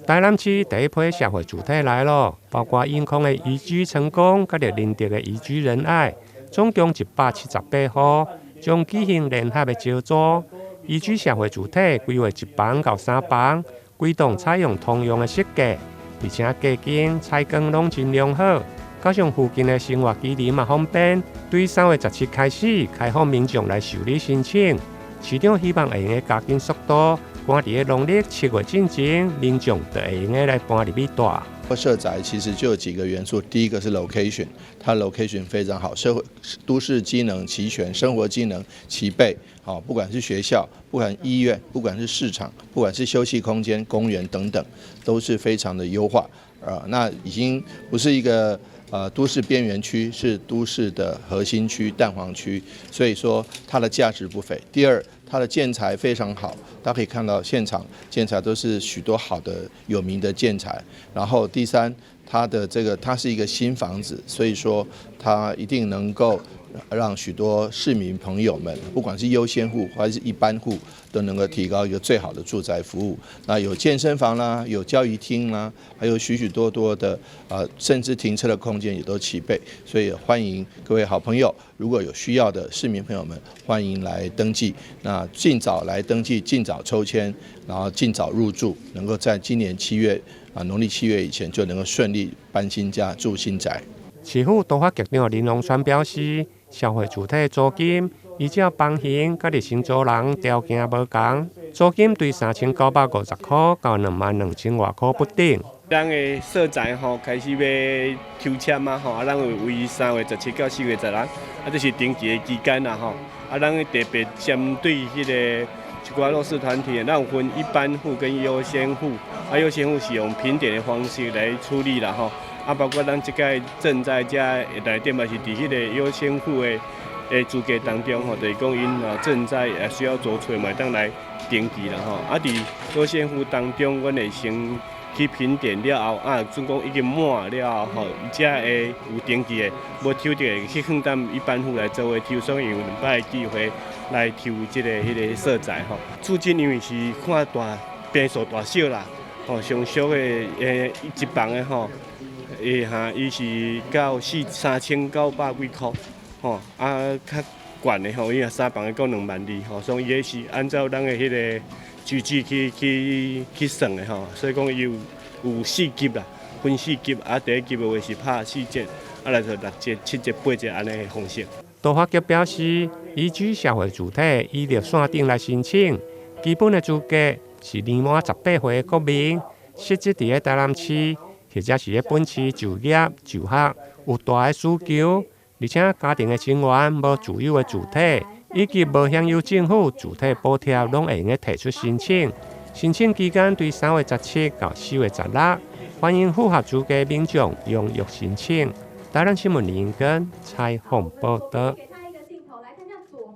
台南市第一批社會住宅來囉，包括永康的宜居成功，佮著仁德的宜居仁愛，總共178戶，將舉行聯合的招租。宜居社會住宅規劃一房到三房，規棟採用通用的設計，而且隔間採光攏真良好，加上附近的生活機能嘛方便。對3月17開始開放民眾來受理申請，市長希望會用得加緊速度。趕佇個農曆七月進前，民眾就會用得來搬入去蹛。社宅其實就有幾個元素，第一個是 location，它 location 非常好，社會都市機能齊全，生活機能齊備，好，不管是學校，不管醫院，不管是市場，不管是休憩空間、公園等等，都是非常的優化。啊，那已經不是一個都市邊緣區，是都市的核心區、蛋黃區，所以說它的價值不菲。第二，它的建材非常好，大家可以看到現場建材都是許多好的有名的建材。然後第三，它的這個它是一個新房子，所以說它一定能夠讓許多市民朋友們，不管是優先戶還是一般戶，都能夠提高一個最好的住宅服務。那有健身房啦，有交誼廳啦，還有許許多多的甚至停車的空間也都齊備。所以歡迎各位好朋友，如果有需要的市民朋友們，歡迎來登記。那盡早來登記，盡早抽籤，然後盡早入住，能夠在今年七月啊，農曆七月以前就能夠順利搬新家住新宅。市府都發局長林榮川表示，社會住宅租金依照房型佮承租人條件無仝，租金對3950箍到22,000外箍不等。咱的社宅吼開始欲抽籤啊吼，啊，咱有為3月17到4月16，啊，這是登記的期間啦吼。啊，咱特別針對彼個一寡弱勢團體，咱有分一般戶跟優先戶，啊，優先戶是用評點的方式來處理啦吼。啊，包括咱這屆正在遮內底嘛是佇彼個優先戶的資格當中吼，就是講𪜶啊正在需要租厝嘛，會當來登記啦吼。啊，佇優先戶當中，阮會先去評點了後，啊，準講已經滿了後吼，伊才會有登記的，無抽著的去放踮一般戶來做伙抽，所以有兩擺的機會來抽這个彼个社宅吼。租金因為是看大坪數大小啦，吼，上俗的一房的吼。哈，伊是到3900幾箍，吼，啊，較懸的吼，伊若三房的閣2萬2，吼，所以伊是按照咱的彼个居住去算的吼，所以講伊有四級啦，分四級，啊，第一級的話是拍四折，啊，來就六折、七折、八折按呢的方式。都發局表示，宜居社會住宅以熱線頂來申請，基本的資格是年滿18歲的國民，實質佇咧台南市，或者是咧本市就業就學有蹛的需求，而且家庭的成員無住有的住體，以及無享有政府住宅補貼，攏會用得提出申請。申請期間對3月17到4月16，歡迎符合資格民眾踴躍申請。台南新聞林根採訪報導。